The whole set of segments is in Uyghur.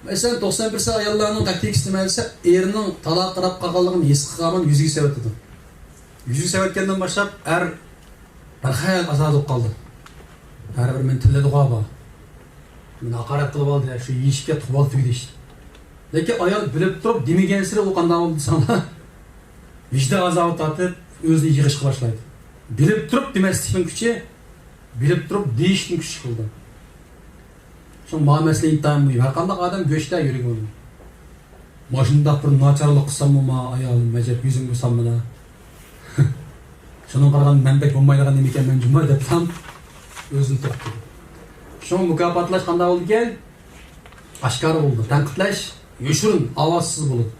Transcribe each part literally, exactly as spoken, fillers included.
مەسىلەن، توقسان پىرسەنت ئاياللارنىڭ تاكتىكىسى نېمە دېسە، ئېرىنىڭ تالاققا قاراپ قالغانلىقىنى ھېس قىلغان يۈزىگە سەۋەتىدۇ. يۈزىگە سەۋەتكەندىن باشلاپ ئەر بىر خەيال ئازادە بولۇپ قالدى. ھەر بىر مېنى تىللىدىغۇ بۇ. مېنى ھاقارەت قىلىپ ئالدى، شۇ يېيىشكە تۇغۇپ ئالدى تۈگىدى ئىش. لېكىن ئايال بىلىپ تۇرۇپ دېمىگەنسېرى ئۇ قانداق بولدى دېسەڭلار، ۋىجدان ئازابى تارتىپ ئۆزىنى يىغىشقا باشلايدۇ. بىلىپ تۇرۇپ دېمەسلىكنىڭ كۈچى، بىلىپ تۇرۇپ دېيىشنىڭ كۈچى چىقىدۇ. شۇڭا ماۋۇ مەسىلە ئىنتايىن مۇھىم. ھەرقانداق ئادەم گۆشتە يۈرىكى بولىدۇ. ماشۇنداق بىر ناچارلىق قىلساممۇ ما ئايالىم ئەجەب يۈزۈمگە سالمىلا. شۇنىڭغا قارىغاندا مەن بەك بولمايدىغان نېمىكەنمەن جۇمۇ دەپلا ئۆزىنى توختىتىدۇ. شۇڭا مۇكاپاتلاش قانداق بولىدىكەن؟ ئاشكارا بولىدۇ. تەنقىدلەش يوشۇرۇن، ئاۋازسىز بولىدۇ.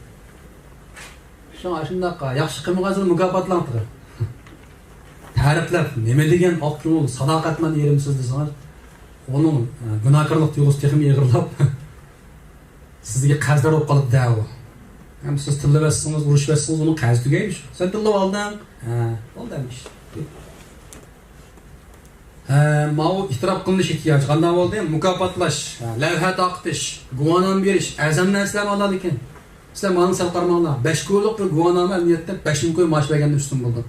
شۇڭا ئاشۇنداق ياخشى قىلمىغانسىز مۇكاپاتلاڭ تېخى. تەرىپلەپ، نېمە دېگەن ئاق كۆڭۈل، ساداقەتمەن ئېرىمسىز دېسىڭىز، ئۇنىڭ، ئە، گۇناھكارلىق تۇيغۇسى تېخىمۇ ئېغىرلاپ، سىزگە قەرزدار بولۇپ قالىدۇ دەۋۇ. ھەم سىز تىللىۋەتسىڭىز، ئۇرۇشۇۋەتسىڭىز، ئۇنىڭ قەرزى تۈگەيمىش. سەن تىللىۋالدىڭ. ھە، بولدى ئەمدى ئىش. ھە، ماۋۇ ئېتىراپ قىلىنىش ئېھتىياجى قانداق بولدى؟ مۇكاپاتلاش، ھە، لەۋھە تارقىتىش، گۇۋاھنامە بېرىش، ئەزەم نەرسىلەر ئالىدىكەن. سىلەر ماڭا سەل قارىماڭلار. بەش كويلۇق بىر گۇۋاھنامە ئەمەلىيەتتە بەش مىڭ كوي مائاش بەرگەندىن ئۈستۈن بولىدۇ.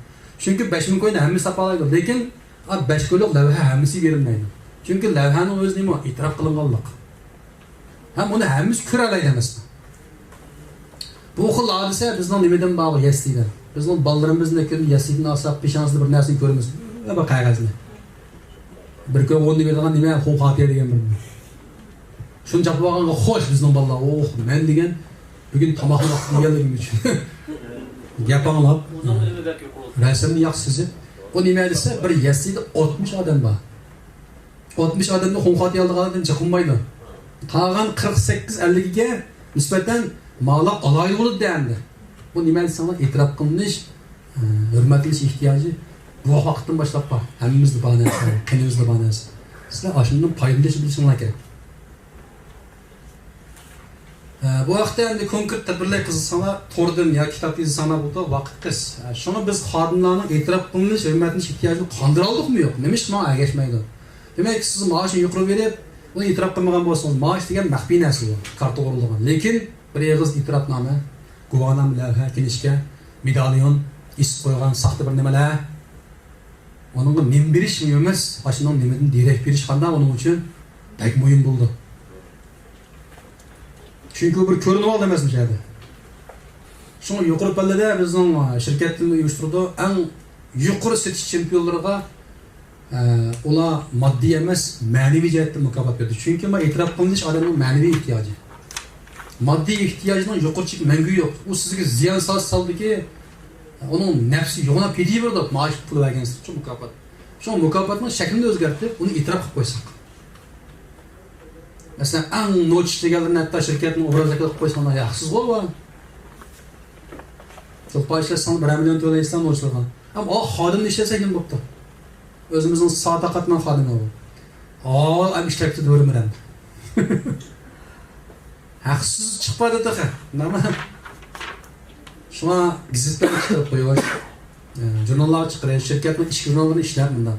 چۈنكى بەش مىڭ كوينى ھەممىسى تاپالايدۇ. لېكىن، ئا، بەش كويلۇق لەۋھە ھەممىسىگە بېرىلمەيدۇ. چۈنكى لەۋھەنىڭ ئۆزى نېمە؟ ئېتىراپ قىلىنغانلىق. ھەم ئۇنى ھەممىسى كۆرەلەيدۇ ئەمەسمۇ؟ بۇ خىل ھادىسە بىزنىڭ نېمىدىن بارغۇ، يەسلىدە. بىزنىڭ بالىلىرىمىزنى كۈندە يەسلىدىن ئالساق، پېشانىسىدا بىر نەرسىنى كۆرىمىز. بىر قەغەزنى. بىر كۈن ئورنىدا بېرىدىغان نېمە، خۇڭ خاتىيە دېگەن بىر. شۇنى چاپلىۋالغانغا خوش بىزنىڭ بالىلار. ئوھ، مەن دېگەن بۈگۈن تاماقنى ۋاقتىدا يېگەنلىكىم ئۈچۈن. گەپ ئاڭلاپ. رەسىمنى ياخشى سىزىپ. بۇ نېمە دېسە، بىر يەسلىدە ئاتمىش ئادەم بار. ئاتمىش ئادەمدىن خۇڭخاتىيە ئالىدىغان ئادەم جىقلىمايدۇ. قالغان قىرىق سەككىز ئەللىكىگە نىسبەتەن مالا ئالاھىدە بولىدۇ ئەمدى. بۇ نېمە دېسەڭلار، ئېتىراپ قىلىنىش، ئە، ھۆرمەتلىنىش ئېھتىياجى بۇ ۋاقىتتىن باشلاپ بار. ھەممىمىزدە بار نەرسە، قېنىمىزدا بار نەرسە. سىلەر ئاشۇندىن پايدىلىنىشنى بىلىشىڭلار كېرەك. ئە، بۇ ھەقتە ئەمدى كونكرېت تەدبىرلەر قىلساڭلار، توردىن ياكى كىتابتا يېزىساڭلار بولىدۇ، ۋاقىت قىس. ئە، شۇڭا بىز خادىملارنىڭ ئېتىراپ قىلىنىش، ھۆرمەتلىنىش ئېھتىياجىنى قاندۇرالدۇقمۇ يوق؟ نېمىشقا ماڭا ئەگەشمەيدۇ؟ دېمەك، سىز مائاشنى يۇقىرى بېرىپ، ئۇنى ئېتىراپ قىلمىغان بولسىڭىز، مائاش دېگەن مەخپىي نەرسە بۇ، كارتا ئورۇنلىغان. لېكىن بىر ئېغىز ئېتىراپنامە، گۇۋاھنامە، لەۋھە، كىنىشكا، مېداليون، ئېسىپ قويغان ساختا بىر نېمىلەر، ئۇنىڭغا نېمە بېرىش مۇھىم ئەمەس، ئاشۇنىڭ نېمىدىن دېرەك بېرىش قانداق ئۇنىڭ ئۈچۈن بەك مۇھىم بولىدۇ. چۈنكى ئۇ بىر كۆرۈنۈۋالدى ئەمەسمۇ شۇ يەردە. شۇڭا يۇقىرى پەللىدە بىزنىڭ شىركەتتىن ئۇيۇشتۇرىدۇ، ئەڭ يۇقىرى سېتىش چېمپىيونلىرىغا، ئە، ئۇلار ماددىي ئەمەس، مەنىۋى جەھەتتە مۇكاپات بېرىدۇ. چۈنكى ما ئېتىراپ قىلىنىش ئادەمنىڭ مەنىۋى ئېھتىياجى. ماددىي ئېھتىياجنىڭ يۇقىرى چېكى مەڭگۈ يوق. ئۇ سىزگە زىيان سالسا سالدىكى، ئۇنىڭ نەپسى يوغىناپ كېتىۋېرىدۇ، مائاش پۇل بەرگەنسىز، شۇ مۇكاپات. شۇڭا مۇكاپاتنىڭ شەكلىنى ئۆزگەرتىپ، ئۇنى ئېتىراپ قىلىپ قويساق. مەسىلەن، ئەڭ نوچى دېگەنلىرىنى ھەتتا شىركەتنىڭ ئوبرازىغا قىلىپ قويساڭلار ياخشىسىغۇ بۇ. تولپا ئىشلەتسەڭلار بىرەر مىليون تۆلەيسىلەر نوچىلارغا. ئەمما ئا خادىمنى ئىشلەتسەك نېمە بوپتۇ؟ ئۆزىمىزنىڭ ساداقەتمەن خادىمى بۇ. ئا، ئەم ئىشلەپ كېتىدۇ بىر مىرەم. ھەقسىز چىقىپ بارىدۇ تېخى. نېمە؟ شۇڭا گېزىتلەرگە چىقىرىپ قويۇش، ئە، ژۇرناللارغا چىقىرىش، شىركەتنىڭ ئىچكى ژۇرناللىرىنى ئىشلەپ مۇنداق.